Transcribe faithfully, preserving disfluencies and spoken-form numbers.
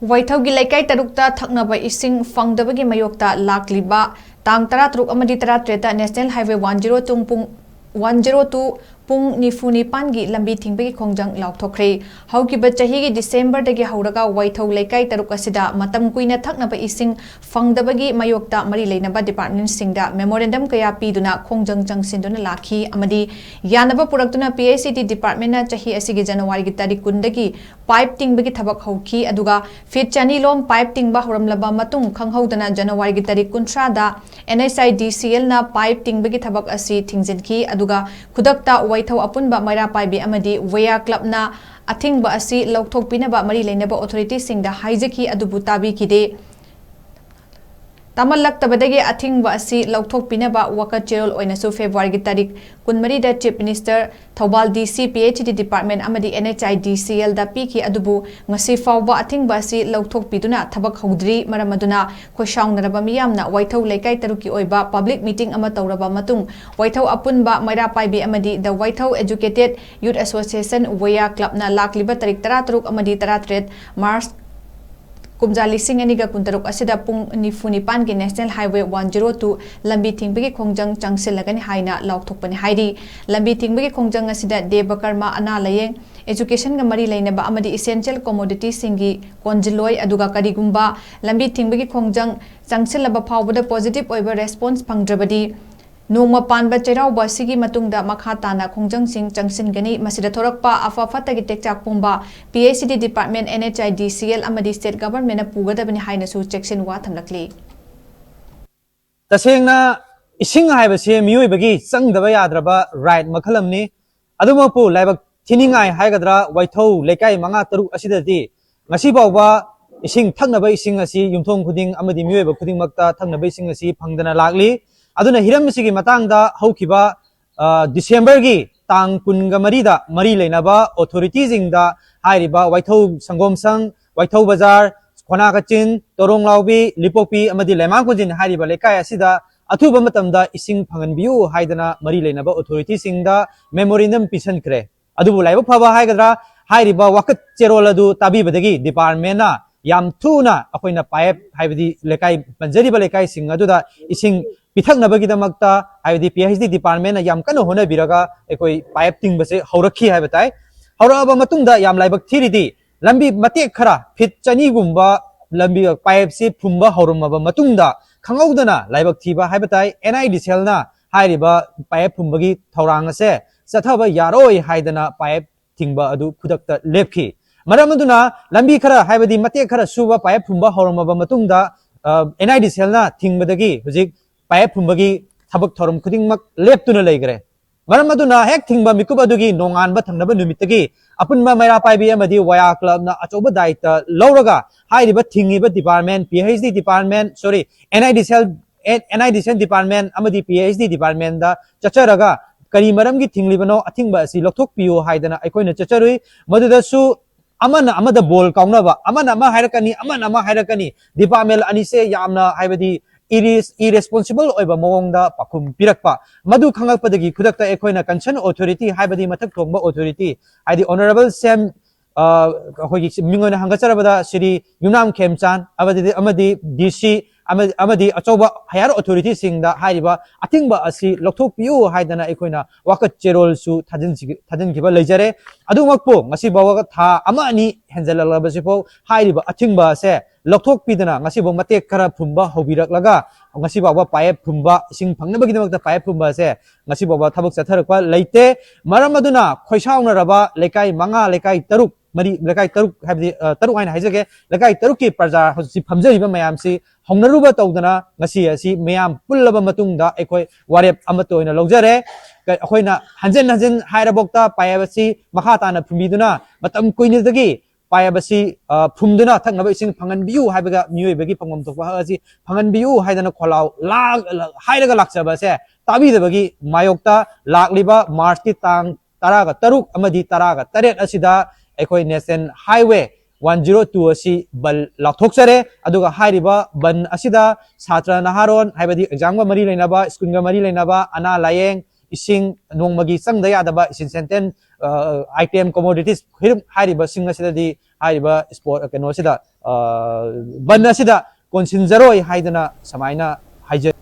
ꯋꯥꯏꯊꯧꯒꯤ ꯂꯩꯀꯥꯏ ꯇꯔꯨꯛꯇ ꯊꯛꯅꯕ ꯏꯁꯤꯡ ꯐꯪꯗꯕꯒꯤ ꯃꯥꯌꯣꯛꯇ ꯂꯥꯛꯂꯤꯕ ꯇꯥꯡ ꯇꯔꯥꯇꯔꯨꯛ ꯑꯃꯗꯤ ꯇꯔꯥꯇꯔꯦꯠꯇ National Highway one zero two ꯄꯨꯡ one zero two ꯄꯨꯡ ꯅꯤꯐꯨ ꯅꯤꯄꯥꯟꯒꯤ ꯂꯝꯕꯤ ꯊꯤꯡꯕꯒꯤ ꯈꯣꯡꯖꯪ ꯂꯥꯎꯊꯣꯛꯈ꯭ꯔꯦ꯫ ꯍꯧꯈꯤꯕ ꯆꯍꯤꯒꯤ ꯗꯤꯁꯦꯝꯕꯔꯗꯒꯤ ꯍꯧꯔꯒ ꯋꯥꯏꯊꯧ ꯂꯩꯀꯥꯏ ꯇꯔꯨꯛ ꯑꯁꯤꯗ ꯃꯇꯝ ꯀꯨꯏꯅ ꯊꯛꯅꯕ ꯏꯁꯤꯡ ꯐꯪꯗꯕꯒꯤ ꯃꯥꯌꯣꯛꯇ ꯃꯔꯤ ꯂꯩꯅꯕ ꯗꯤꯄꯥꯔꯠꯃꯦꯟꯁꯤꯡꯗ ꯃꯦꯃꯣꯔꯦꯟꯗꯝ ꯀꯌꯥ ꯄꯤꯗꯨꯅ ꯈꯣꯡꯖꯪ ꯆꯪꯁꯤꯟꯗꯨꯅ ꯂꯥꯛꯈꯤ ꯑꯃꯗꯤ ꯌꯥꯅꯕ ꯄꯨꯔꯛꯇꯨꯅ P H E D ꯗꯤꯄꯥꯔꯠꯃꯦꯟꯅ ꯆꯍꯤ ꯑꯁꯤꯒꯤ ꯖꯅꯋꯥꯔꯤꯒꯤ ꯇꯥꯔꯤꯛ ꯀꯨꯟꯗꯒꯤ ꯄꯥꯏꯞ ꯇꯤꯡꯕꯒꯤ ꯊꯕꯛ ꯍꯧꯈꯤ꯫ ꯑꯗꯨꯒ ꯐꯤꯠ ꯆꯅꯤ ꯂꯣꯝ ꯄꯥꯏꯞ ꯇꯤꯡꯕ ꯍꯧꯔꯝꯂꯕ ꯃꯇꯨꯡ ꯈꯪꯍꯧꯗꯅ ꯖꯅꯋꯥꯔꯤꯒꯤ ꯇꯥꯔꯤꯛ ꯀꯨꯟꯊ꯭ꯔꯥꯗ N H I D C L ꯅ ꯄꯥꯏꯞ ꯇꯤꯡꯕꯒꯤ ꯊꯕꯛ ꯑꯁꯤ ꯊꯤꯡꯖꯤꯟꯈꯤ꯫ ꯑꯗꯨꯒ ꯈꯨꯗꯛꯇ ꯋꯥꯏꯊꯧ ꯑꯄꯨꯟꯕ ꯃꯩꯔꯥ ꯄꯥꯏꯕꯤ ꯑꯃꯗꯤ ꯋꯦꯌꯥ ꯀ꯭ꯂꯕꯅ ꯑꯊꯤꯡꯕ ꯑꯁꯤ ꯂꯧꯊꯣꯛꯄꯤꯅꯕ ꯃꯔꯤ ꯂꯩꯅꯕ ꯑꯣꯊꯣꯔꯤꯇꯤꯁꯤꯡꯗ ꯍꯥꯏꯖꯈꯤ, ꯑꯗꯨꯕꯨ ꯇꯥꯕꯤꯈꯤꯗꯦ꯫ ꯇꯥꯃꯜꯂꯛꯇꯕꯗꯒꯤ ꯑꯊꯤꯡꯕ ꯑꯁꯤ ꯂꯧꯊꯣꯛꯄꯤꯅꯕ ꯋꯥꯀꯠ ꯆꯦꯔꯣꯜ ꯑꯣꯏꯅꯁꯨ ꯐꯦꯕ꯭ꯔꯨꯋꯥꯔꯤꯒꯤ ꯇꯥꯔꯤꯛ ꯀꯨꯟꯃꯔꯤꯗ Chief Minister, Thoubal D C, P H E D department ꯑꯃꯗꯤ N H I D C L ꯗ ꯄꯤꯈꯤ, ꯑꯗꯨꯕꯨ ꯉꯁꯤ ꯐꯥꯎꯕ ꯑꯊꯤꯡꯕ ꯑꯁꯤ ꯂꯧꯊꯣꯛꯄꯤꯗꯨꯅ ꯊꯕꯛ ꯍꯧꯗ꯭ꯔꯤ꯫ ꯃꯔꯝ ꯑꯗꯨꯅ ꯈꯣꯏꯁꯥꯎꯅꯔꯕ ꯃꯤꯌꯥꯝꯅ ꯋꯥꯏꯊꯧ ꯂꯩꯀꯥꯏ ꯇꯔꯨꯛꯀꯤ ꯑꯣꯏꯕ ꯄꯕ꯭ꯂꯤꯛ ꯃꯤꯇꯤꯡ ꯑꯃ ꯇꯧꯔꯕ ꯃꯇꯨꯡ ꯋꯥꯏꯊꯧ ꯑꯄꯨꯟꯕ ꯃꯩꯔꯥ ꯄꯥꯏꯕꯤ ꯑꯃꯗꯤ The Waithou Educated Youth Association, ꯋꯦꯌꯥ ꯀ꯭ꯂꯕꯅ ꯂꯥꯛꯂꯤꯕ ꯇꯥꯔꯤꯛ ꯇꯔꯥꯇꯔꯨꯛ ꯑꯃꯗꯤ ꯇꯔꯥꯇꯔꯦꯠ ꯃꯥꯔꯆ ꯀꯨꯝꯖꯥ ꯂꯤꯁꯤꯡ ꯑꯅꯤꯒ ꯀꯨꯟꯇꯔꯨꯛ ꯑꯁꯤꯗ ꯄꯨꯡ ꯅꯤꯐꯨ ꯅꯤꯄꯥꯟꯒꯤ National Highway one zero two ꯂꯝꯕꯤ ꯊꯤꯡꯕꯒꯤ ꯈꯣꯡꯖꯪ ꯆꯪꯁꯤꯜꯂꯒꯅꯤ ꯍꯥꯏꯅ ꯂꯥꯎꯊꯣꯛꯄꯅꯤ ꯍꯥꯏꯔꯤ꯫ ꯂꯝꯕꯤ ꯊꯤꯡꯕꯒꯤ ꯈꯣꯡꯖꯪ ꯑꯁꯤꯗ ꯗꯦꯕ ꯀꯔꯃ, ꯑꯅꯥ ꯂꯥꯌꯦꯡ, education ꯒ ꯃꯔꯤ ꯂꯩꯅꯕ ꯑꯃꯗꯤ essential commodity ꯁꯤꯡꯒꯤ ꯀꯣꯟꯖꯤꯜꯂꯣꯏ, ꯑꯗꯨꯒ ꯀꯔꯤꯒꯨꯝꯕ ꯂꯝꯕꯤ ꯊꯤꯡꯕꯒꯤ ꯈꯣꯡꯖꯪ ꯆꯪꯁꯤꯜꯂꯕ ꯐꯥꯎꯕꯗ positive ꯑꯣꯏꯕ response ꯐꯪꯗ꯭ꯔꯕꯗꯤ ꯅꯣꯡꯃ ꯄꯥꯟꯕ ꯆꯩꯔꯥꯎꯕ ꯑꯁꯤꯒꯤ ꯃꯇꯨꯡꯗ ꯃꯈꯥ ꯇꯥꯅ ꯈꯣꯡꯖꯪꯁꯤꯡ ꯆꯪꯁꯤꯟꯒꯅꯤ꯫ ꯃꯁꯤꯗ ꯊꯣꯔꯛꯄ ꯑꯐ ꯐꯠꯇꯒꯤ ꯇꯦꯛꯆꯥꯛ ꯄꯨꯝꯕ P H E D department, N H I D C L ꯑꯃꯗꯤ state government ꯅ ꯄꯨꯒꯗꯕꯅꯤ ꯍꯥꯏꯅꯁꯨ ꯆꯦꯛꯁꯤꯟꯋꯥ ꯊꯝꯂꯛꯂꯤ꯫ ꯇꯁꯦꯡꯅ ꯏꯁꯤꯡ ꯍꯥꯏꯕꯁꯤ ꯃꯤꯑꯣꯏꯕꯒꯤ ꯆꯪꯗꯕ ꯌꯥꯗ꯭ꯔꯕ right ꯃꯈꯜ ꯑꯃꯅꯤ꯫ ꯑꯗꯨꯃꯛꯄꯨ ꯂꯥꯏꯕꯛ ꯊꯤꯅꯤꯡꯉꯥꯏ ꯍꯥꯏꯒꯗ꯭ꯔꯥ, ꯋꯥꯏꯊꯧ ꯂꯩꯀꯥꯏ ꯃꯉꯥ ꯇꯔꯨꯛ ꯑꯁꯤꯗꯗꯤ ꯉꯁꯤ ꯐꯥꯎꯕ ꯏꯁꯤꯡ, ꯊꯛꯅꯕ ꯏꯁꯤꯡ ꯑꯁꯤ ꯌꯨꯝꯊꯣꯡ ꯈꯨꯗꯤꯡ ꯑꯃꯗꯤ ꯃꯤꯑꯣꯏꯕ ꯈꯨꯗꯤꯡꯃꯛꯇ ꯊꯛꯅꯕ ꯏꯁꯤꯡ ꯑꯁꯤ ꯐꯪꯗꯅ ꯂꯥꯛꯂꯤ꯫ ꯑꯗꯨꯅ ꯍꯤꯔꯝ ꯑꯁꯤꯒꯤ ꯃꯇꯥꯡꯗ ꯍꯧꯈꯤꯕ, ꯑ, ꯗꯤꯁꯦꯝꯕꯔꯒꯤ ꯇꯥꯡ ꯀꯨꯟꯒ ꯃꯔꯤꯗ ꯃꯔꯤ ꯂꯩꯅꯕ authority ꯁꯤꯡꯗ ꯍꯥꯏꯔꯤꯕ ꯋꯥꯏꯊꯧ ꯁꯪꯒꯣꯝ ꯁꯪ, ꯋꯥꯏꯊꯧ ꯕꯖꯥꯔ, ꯈꯣꯅꯥ ꯀꯆꯤꯟ, ꯇꯣꯔꯣꯡ ꯂꯥꯎꯕꯤ, ꯂꯤꯄꯣꯛꯄꯤ ꯑꯃꯗꯤ ꯂꯩꯃꯥꯡ ꯈꯣꯟꯖꯤꯟ ꯍꯥꯏꯔꯤꯕ ꯂꯩꯀꯥꯏ ꯑꯁꯤꯗ ꯑꯊꯨꯕ ꯃꯇꯝꯗ ꯏꯁꯤꯡ ꯐꯪꯍꯟꯕꯤꯌꯨ ꯍꯥꯏꯗꯅ ꯃꯔꯤ ꯂꯩꯅꯕ authority ꯁꯤꯡꯗ memorandum ꯄꯤꯁꯟꯈ꯭ꯔꯦ꯫ ꯑꯗꯨꯕꯨ ꯂꯥꯏꯕꯛ ꯐꯕ ꯍꯥꯏꯒꯗ꯭ꯔꯥ, ꯍꯥꯏꯔꯤꯕ ꯋꯥꯀꯠ ꯆꯦꯔꯣꯜ ꯑꯗꯨ ꯇꯥꯕꯤꯕꯗꯒꯤ department ꯅ ꯌꯥꯝ ꯊꯨꯅ ꯑꯩꯈꯣꯏꯅ ꯄꯥꯏꯞ, ꯍꯥꯏꯕꯗꯤ ꯂꯩꯀꯥꯏ, ꯄꯟꯖꯔꯤꯕ ꯂꯩꯀꯥꯏꯁꯤꯡ ꯑꯗꯨꯗ ꯏꯁꯤꯡ ꯄꯤꯊꯛꯅꯕꯒꯤꯗꯃꯛꯇ, ꯍꯥꯏꯕꯗꯤ P H D department ꯅ ꯌꯥꯝ ꯀꯟꯅ ꯍꯣꯠꯅꯕꯤꯔꯒ ꯑꯩꯈꯣꯏ ꯄꯥꯏꯞ ꯇꯤꯡꯕꯁꯦ ꯍꯧꯔꯛꯈꯤ ꯍꯥꯏꯕ ꯇꯥꯏ꯫ ꯍꯧꯔꯛꯑꯕ ꯃꯇꯨꯡꯗ ꯌꯥꯝ ꯂꯥꯏꯕꯛ ꯊꯤꯔꯤꯗꯤ, ꯂꯝꯕꯤ ꯃꯇꯦꯛ ꯈꯔ, ꯐꯤꯠ ꯆꯅꯤꯒꯨꯝꯕ ꯂꯝꯕꯤ, ꯄꯥꯏꯞꯁꯤ ꯐꯨꯝꯕ ꯍꯧꯔꯝꯃꯕ ꯃꯇꯨꯡꯗ, ꯈꯪꯍꯧꯗꯅ ꯂꯥꯏꯕꯛ ꯊꯤꯕ ꯍꯥꯏꯕ ꯇꯥꯏ, N I D C L ꯅ ꯍꯥꯏꯔꯤꯕ ꯄꯥꯏꯞ ꯐꯨꯝꯕꯒꯤ ꯊꯧꯔꯥꯡ ꯑꯁꯦ ꯆꯠꯊꯕ ꯌꯥꯔꯣꯏ ꯍꯥꯏꯗꯅ ꯄꯥꯏꯞ ꯊꯤꯡꯕ ꯑꯗꯨ ꯈꯨꯗꯛꯇ ꯂꯦꯞꯈꯤ꯫ ꯃꯔꯝ ꯑꯗꯨꯅ ꯂꯝꯕꯤ ꯈꯔ, ꯍꯥꯏꯕꯗꯤ ꯃꯇꯦꯛ ꯈꯔ ꯁꯨꯕ ꯄꯥꯏꯞ ꯐꯨꯝꯕ ꯍꯧꯔꯝꯃꯕ ꯃꯇꯨꯡꯗ, ꯑ, N I D C L ꯅ ꯊꯤꯡꯕꯗꯒꯤ ꯍꯧꯖꯤꯛ ꯄꯥꯏꯞ ꯐꯨꯝꯕꯒꯤ ꯊꯕꯛ ꯊꯧꯔꯝ ꯈꯨꯗꯤꯡꯃꯛ ꯂꯦꯞꯇꯨꯅ ꯂꯩꯈ꯭ꯔꯦ꯫ ꯃꯔꯝ ꯑꯗꯨꯅ ꯍꯦꯛ ꯊꯤꯡꯕ ꯃꯤꯀꯨꯞ ꯑꯗꯨꯒꯤ ꯅꯣꯡꯉꯥꯟꯕ ꯊꯪꯅꯕ ꯅꯨꯃꯤꯠꯇꯒꯤ ꯑꯄꯨꯟꯕ ꯃꯩꯔꯥ ꯄꯥꯏꯕꯤ ꯑꯃꯗꯤ ꯋꯥꯌꯥ ꯀ꯭ꯂꯕꯅ ꯑꯆꯧꯕ ꯗꯥꯌꯤꯠꯇ ꯂꯧꯔꯒ ꯍꯥꯏꯔꯤꯕ ꯊꯤꯡꯉꯤꯕ department, P H D department, sorry, N I D C L, N I D C L department ꯑꯃꯗꯤ P H D department ꯗ ꯆꯠꯆꯔꯒ ꯀꯔꯤ ꯃꯔꯝꯒꯤ ꯊꯤꯡꯂꯤꯕꯅꯣ, ꯑꯊꯤꯡꯕ ꯑꯁꯤ ꯂꯧꯊꯣꯛꯄꯤꯌꯨ ꯍꯥꯏꯗꯅ ꯑꯩꯈꯣꯏꯅ ꯆꯠꯆꯔꯨꯏ꯫ ꯃꯗꯨꯗꯁꯨ ꯑꯃꯅ ꯑꯃꯗ ꯕꯣꯜ ꯀꯥꯎꯅꯕ, ꯑꯃꯅ ꯑꯃ ꯍꯥꯏꯔꯛꯀꯅꯤ, ꯑꯃꯅ ꯑꯃ ꯍꯥꯏꯔꯛꯀꯅꯤ, department ꯑꯅꯤꯁꯦ ꯌꯥꯝꯅ, ꯍꯥꯏꯕꯗꯤ, irres-, irresponsible ꯑꯣꯏꯕ ꯃꯑꯣꯡꯗ ꯄꯥꯎꯈꯨꯝ ꯄꯤꯔꯛꯄ꯫ ꯃꯗꯨ ꯈꯪꯂꯛꯄꯗꯒꯤ ꯈꯨꯗꯛꯇ ꯑꯩꯈꯣꯏꯅ concern authority, ꯍꯥꯏꯕꯗꯤ ꯃꯊꯛ ꯊꯣꯡꯕ authority, ꯍꯥꯏꯗꯤ Honourable C M, ꯑ, ꯑꯩꯈꯣꯏꯒꯤ ꯃꯤꯡ ꯑꯣꯏꯅ ꯍꯪꯒꯠꯆꯔꯕꯗ ꯁ꯭ꯔꯤ ꯌꯨꯝꯅꯥꯝ ꯈꯦꯝꯆꯥꯟ, ꯑꯃꯗꯤ, ꯑꯃꯗꯤ D C, ꯑꯃ-, ꯑꯃꯗꯤ ꯑꯆꯧꯕ higher authority ꯁꯤꯡꯗ ꯍꯥꯏꯔꯤꯕ ꯑꯊꯤꯡꯕ ꯑꯁꯤ ꯂꯧꯊꯣꯛꯄꯤꯌꯨ ꯍꯥꯏꯗꯅ ꯑꯩꯈꯣꯏꯅ ꯋꯥꯀꯠ ꯆꯦꯔꯣꯜꯁꯨ ꯊꯥꯖꯤꯟꯁꯤ-, ꯊꯥꯖꯤꯟꯈꯤꯕ ꯂꯩꯖꯔꯦ꯫ ꯑꯗꯨꯃꯛꯄꯨ ꯉꯁꯤ ꯐꯥꯎꯕ ꯊꯥ ꯑꯃ ꯑꯅꯤ ꯍꯦꯟꯖꯜꯂꯛꯂꯕꯁꯤꯐꯥꯎ ꯍꯥꯏꯔꯤꯕ ꯑꯊꯤꯡꯕ ꯑꯁꯦ ꯂꯧꯊꯣꯛꯄꯤꯗꯅ ꯉꯁꯤꯐꯥꯎ ꯃꯇꯦꯛ ꯈꯔ ꯐꯨꯝꯕ ꯍꯧꯕꯤꯔꯛꯂꯒ ꯉꯁꯤ ꯐꯥꯎꯕ ꯄꯥꯏꯞ ꯐꯨꯝꯕ, ꯏꯁꯤꯡ ꯐꯪꯅꯕꯒꯤꯗꯃꯛꯇ ꯄꯥꯏꯞ ꯐꯨꯝꯕ ꯑꯁꯦ ꯉꯁꯤ ꯐꯥꯎꯕ ꯊꯕꯛ ꯆꯠꯊꯔꯛꯄ ꯂꯩꯇꯦ꯫ ꯃꯔꯝ ꯑꯗꯨꯅ ꯈꯣꯏꯁꯥꯎꯅꯔꯕ ꯂꯩꯀꯥꯏ ꯃꯉꯥ, ꯂꯩꯀꯥꯏ ꯇꯔꯨꯛ, ꯃꯔꯤ, ꯂꯩꯀꯥꯏ ꯇꯔꯨꯛ, ꯍꯥꯏꯕꯗꯤ, ꯑ, ꯇꯔꯨꯛ ꯍꯥꯏꯅ ꯍꯥꯏꯖꯒꯦ, ꯂꯩꯀꯥꯏ ꯇꯔꯨꯛꯀꯤ ꯄ꯭ꯔꯖꯥ ꯍꯧꯖꯤꯛ ꯐꯝꯖꯔꯤꯕ ꯃꯌꯥꯝꯁꯤ ꯍꯧꯅꯔꯨꯕ ꯇꯧꯗꯅ ꯉꯁꯤ ꯑꯁꯤ ꯃꯌꯥꯝ ꯄꯨꯜꯂꯕ ꯃꯇꯨꯡꯗ ꯑꯩꯈꯣꯏ ꯋꯥꯔꯦꯞ ꯑꯃꯠꯇ ꯑꯣꯏꯅ ꯂꯧꯖꯔꯦ꯫ ꯀ-, ꯑꯩꯈꯣꯏꯅ ꯍꯟꯖꯤꯟ ꯍꯟꯖꯤꯟ ꯍꯥꯏꯔꯕꯣꯛꯇ ꯄꯥꯏꯞ ꯑꯁꯤ ꯃꯈꯥ ꯇꯥꯅ ꯐꯨꯝꯕꯤꯗꯨꯅ ꯃꯇꯝ ꯀꯨꯏꯅꯗꯒꯤ ꯄꯥꯏꯞ ꯑꯁꯤ, ꯑ, ꯐꯨꯝꯗꯨꯅ ꯊꯛꯅꯕ ꯏꯁꯤꯡ ꯐꯪꯍꯟꯕꯤꯌꯨ ꯍꯥꯏꯕꯒ ꯃꯤꯑꯣꯏꯕꯒꯤ ꯐꯪꯐꯝ ꯊꯣꯛꯄ ꯍꯛ ꯑꯁꯤ ꯐꯪꯍꯟꯕꯤꯌꯨ ꯍꯥꯏꯗꯅ ꯈꯣꯜꯂꯥꯎ ꯂꯥꯡ-, ꯍꯥꯏꯔꯒ ꯂꯥꯛꯆꯕ ꯑꯁꯦ ꯇꯥꯕꯤꯗꯕꯒꯤ ꯃꯥꯌꯣꯛꯇ ꯂꯥꯛꯂꯤꯕ ꯃꯥꯔꯆꯀꯤ ꯇꯥꯡ ꯇꯔꯥꯒ ꯇꯔꯨꯛ ꯑꯃꯗꯤ ꯇꯔꯥꯒ ꯇꯔꯦꯠ ꯑꯁꯤꯗ ꯑꯩꯈꯣꯏ National Highway one zero two ꯑꯁꯤ ꯕꯟ ꯂꯥꯎꯊꯣꯛꯆꯔꯦ꯫ ꯑꯗꯨꯒ ꯍꯥꯏꯔꯤꯕ ꯕꯟ ꯑꯁꯤꯗ ꯁꯥꯇ꯭ꯔ ꯅꯍꯥꯔꯣꯟ, ꯍꯥꯏꯕꯗꯤ exam ꯒ ꯃꯔꯤ ꯂꯩꯅꯕ, school ꯒ ꯃꯔꯤ ꯂꯩꯅꯕ, ꯑꯅꯥ ꯂꯥꯌꯦꯡ, ꯏꯁꯤꯡ, ꯅꯣꯡꯃꯒꯤ ꯆꯪꯗ ꯌꯥꯗꯕ essential, ꯑ, item, commodities ꯍꯤꯔꯝ ꯍꯥꯏꯔꯤꯕꯁꯤꯡ ꯑꯁꯤꯗꯗꯤ ꯍꯥꯏꯔꯤꯕ ꯏꯁꯄꯣꯔꯠ ꯀꯩꯅꯣꯁꯤꯗ, ꯕꯟ ꯑꯁꯤꯗ ꯀꯣꯟꯁꯤꯟꯖꯔꯣꯏ ꯍꯥꯏꯗꯅ ꯁꯨꯃꯥꯏꯅ ꯍꯥꯏꯖꯔꯤ꯫